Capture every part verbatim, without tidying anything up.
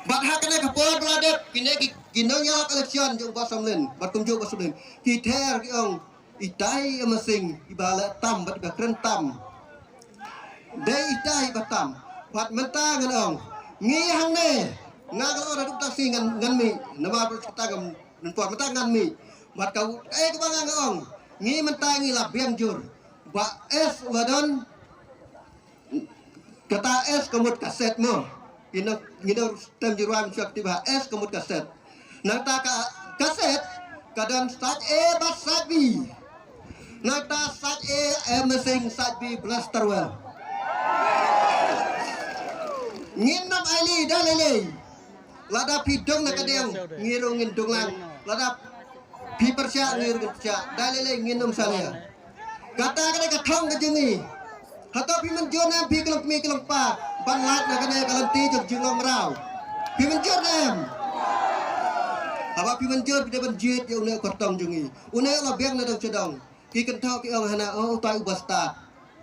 Bad ha kane ka por ba la dep, kine ki, ki nongïalap election jong Bah Samlin bad kumjuh Bah Samlin, ki ther ki ong, itai i Masing iba leh tam bad iba kren tam. Dei itai iba tam. Bad mynta ngan ong, ngi hangne, nga ka la ong haduh mynta sngi ngan, ngan mih, namar ba kata ngam, ngan por mynta ngan mih. Bad ka, eh, kaba nga nga ong, ngi mynta ngi la biang jur. Bah S u la don, kata S ka mut ka set mo. Ngi nang, ngi nang tem jurwan shuwa kti ba S ka mut ka set. Nangta ka, ka set ka don side A bad side B. Nangta side A, eh, Masing, side B Blasterwell. Ngin nym ailad da lei lei. Lada phi dung na ka diang, ngi ruh ngin dung lang. Lada phi pyrshah, ngi ruh ngin pyrshah. Da lei lei ngin nym salia. Kata ka dei ka thong ka jong ngi. Hato phi mynjur ne em phi ki long kmie ki long kpa ban lait na kane ka lynti jong ka jinglong mraw? Phi mynjur ne em? Haba phi mynjur phi dei ban jied ïa une u kyrtong jong ngi. Une u la biang na dong sha dong. Ki kynthoh ki ong hana, oh, utai u ba stad.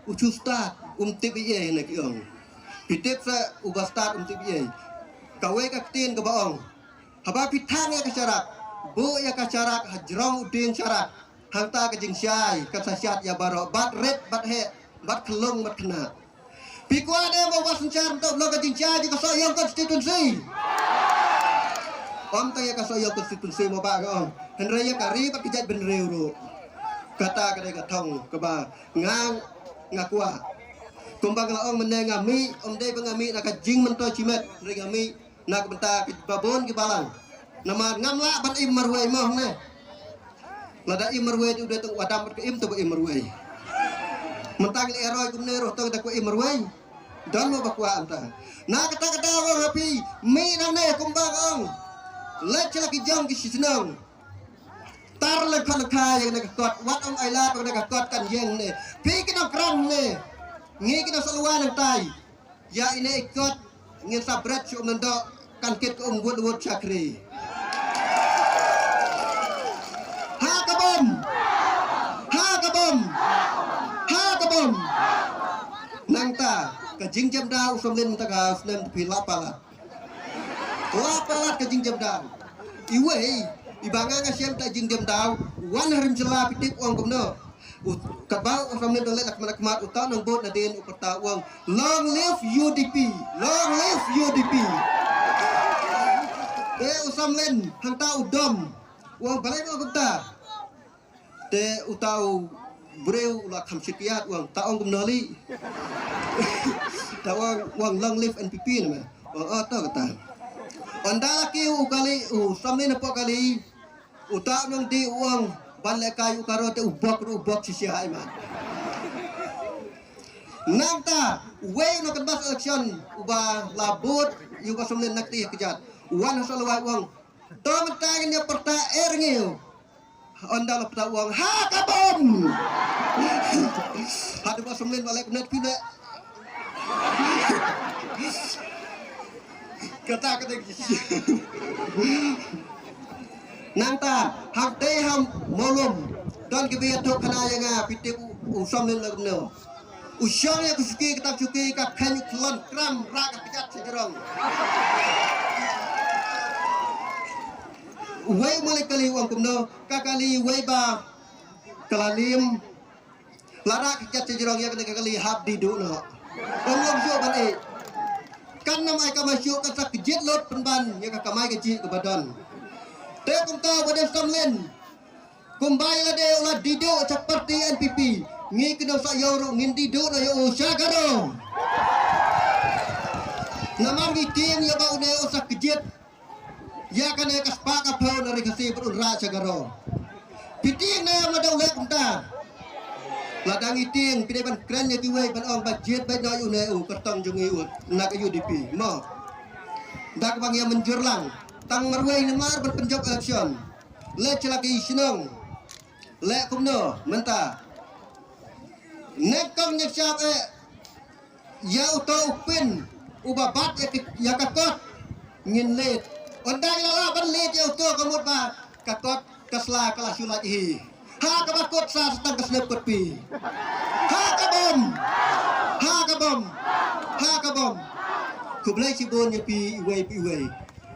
U shu stad, um tip ei ei, hana ki ong. Phi tip sa u ba stad um tip ei ei. Kawei ka ktien kaba ong, haba phi thang ïa ka sharak, buh ïa ka sharak ha jrong u dieng sharak. Hangta ka jingshai kan sa shad ïa baroh, bad rit bad heh, bad khyllung bad khynnah. Phi kwah ne em ba u Bah Synshar mynta u long ka jingshai jong ka Sohiong constituency? Ym tang ïa ka Sohiong constituency mo ba nga ong, hynrei ïa ka ri bad ka jaitbynriew ruh. Kata ka dei ka thong kaba nga, nga kwah. Kumba nga la ong mynne nga mih, ym dei ba nga mih na ka jingmyntoi shimet, hynrei nga mih na ka bynta kiba bun ki balang. Namar ngam lah ban im marwei mo hangne. Lada im marwei te u dei tang u Adam bad ka Im te ba im marwei. Mynta ngi la roi kumne ruh tang da ka im marwei. Don mo ba kwah ynta. Na kata kata ong ha phi, mih nangne kumba nga ong. Leit sha la ki jong ki shnong. Tar lyngkot lyngkha ïa kane ka kot, wat ong ai lad ba kane ka kot kan ïeng ne. Phi ki nongkren ne. Ngi ki nongsahlua nangtai. Ïa ine i kot ngin sa bret sha um nangdoh, kan kit ka um wut wut shakri. Ha ka bom. Ha ka bom. Ha ka bom. Nangta ka jingjemdaw u Samlin mynta ka snem te phi lah palat. Lah palat ka jingjemdaw. Iwei iba nga nga shem ta jingjemdaw, wan ha rim jylla phi tip u ong kumno. U, katba u Samlin dang leit na khmat na khmat, uta u nongbud nadien u pyrta u ong, "Long live U D P, long live U D P." Te u Samlin hangta u dom, u ong, "Balei mo kumta?" Te uta u briew u la kham shit ïa u, u ong, "Ta ong kumno lei?" Ta ong, u ong, "Long live N P P" ne me. U ong, "Oh, to kata." Ynda la kiew u kali, u Samlin hapoh kali, uta u nongdie u ong, "Ban lehkai u Karo te u bok ruh u bok shisha ai man." Nangta uwei u nongcanvass election uba la bud ïa u Bah Samlin na kti ha kjat, u wan ha Sohluwai u ong, "To mynta ngin ïa pyrta eh rngiew." Ynda la pyrta u ong, "Ha ka bom!" Haduh ba Samlin ba leh kumne phi leh. Kata kata ki. Nangta hangtei ha Mawlum don kiba ïathuh khana ïa nga, phi tip u, u Samlin la kumno. U shong ïa ka shuki, ka tap shuki, ka kheiñ u khlon kram rah ka kjat sha jrong. Uwei u malik kali u ong kumno, ka kali uwei ba ka la lim. La rah ka kjat sha jrong, ïa kane ka kali hap die duh noh. Ym long shuh ban ïeh. Kan nym ai kamai shuh, kan sa kjit lut pynban ïa ka kamai kajih kaba don. Te kumta ba dei Samlin, kumba ïa lade u la die duh sha party N P P, ngi ki nongshah ïew ruh ngin die duh noh ïa u sha Garo. Namar ngi tieng ïa ba une u sa kjit ïa kane ka spah ka phew na ri Khasi bad un rah sha Garo. Phi tieng ne em lada u leh kumta? Lada ngi tieng, phi dei ban kren ïa kiwei ban ong ba jied beit noh ïa une u kyrtong jong ngi u na ka U D P mo. Da kaba ngi ïa mynjur lang tang marwei namar ban pynjop election. Leit sha la ki shnong. Leh kumno mynta? Nyngkong nyngshap eh ïa uto u pin uba bat ïa ka, ïa ka kot ngin leit. Ynda ngi la lah ban leit ïa uto ka mut ba ka kot ka sla ka la shu lait hi. Ha kaba kot sa sa tang ka snep kot phi. Ha ka bom. Ha ka bom. Ha ka bom. Khublei shibun ïa phi iwei pa iwei.